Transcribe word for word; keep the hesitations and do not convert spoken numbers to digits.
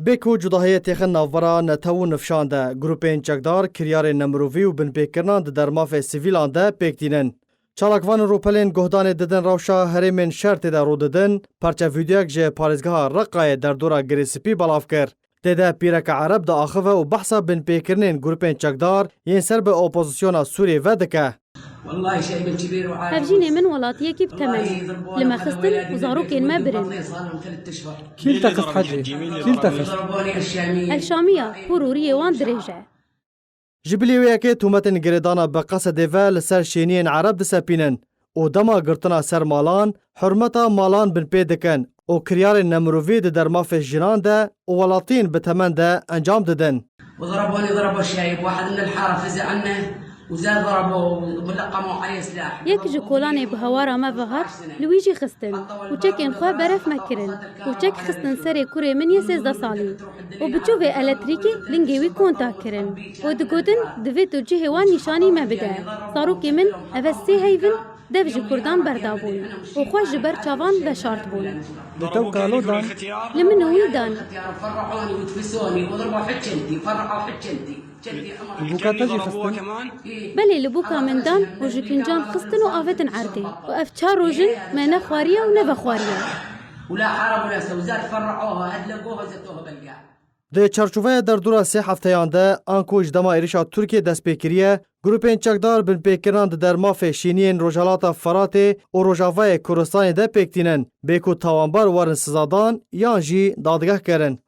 Bê ku cudahiyê têxin navbera netew û nifşan de, grûpên çekdar kiryarên nemirovî û binpêkirinan di dermafê sivîlan de pêk tînin. Çalakvanên rûpelên guhdanê didin rewşa herêmên şer tê de rû didin, parçe vîdeoyek ji parêzgeha Reqayê derdora Girê Spî belav kir. Tê de pîreke Ereb diaxive û behsa binpêkirinên grûpên çekdar yên ser bi opozisyona Sûriyê ve dike. Hevjînê min welatiyekî bi temen e. Li me xistin û zarokên me birin. Kîl te xist hecî? Kîl te xist? El Şamiya, hûr û riyê wan dirêj e. Ji bilî wê yekê tometên girêdana bi qesedê ve li ser şêniyên Ereb disepînin û dema girtina ser malan, hurmeta malan binpê dikin û kiryarên nemirovî di dermafê jinan de û welatiyên bi temen de encam didin. وضربوني ضربة شايب، واحد من الحارة فزع عنه وزاد ضربه ولقمه عليه سلاح. Yek ji kolanê bi hawara me ve hat, li wî jî xistin û çekên xwe beref me kirin û çek xistin serê kurê min yê sêzdeh salî û bi çûvê elektrîkê lingê wî kontak kirin û digotin, divê tu cihê wan nîşanî me bide. Zarokê min, eve sê heyv in, dev ji kurdan berdabûn û xwe ji ber çavan veşartbûn. Li te û Kalo dan? Li min û wî dan. Li bûka te jî xistin? Belê, li bûka min dan û ji kincan xistin û avêtin erdê. Û ev çar roj in me ne xwariye û ne vexwariye. Di çarçoveya derdora sê hefteyan de, anku ji dema êrişa Tirkiyê dest pê kiriye, grûpên çekdar binpêkirinan di dermafê şêniyên Rojhilata Firatê û Rojavayê Kurdistanê de pêk tînin, bê ku tawanbar werin sizadan yan jî dadgehkirin.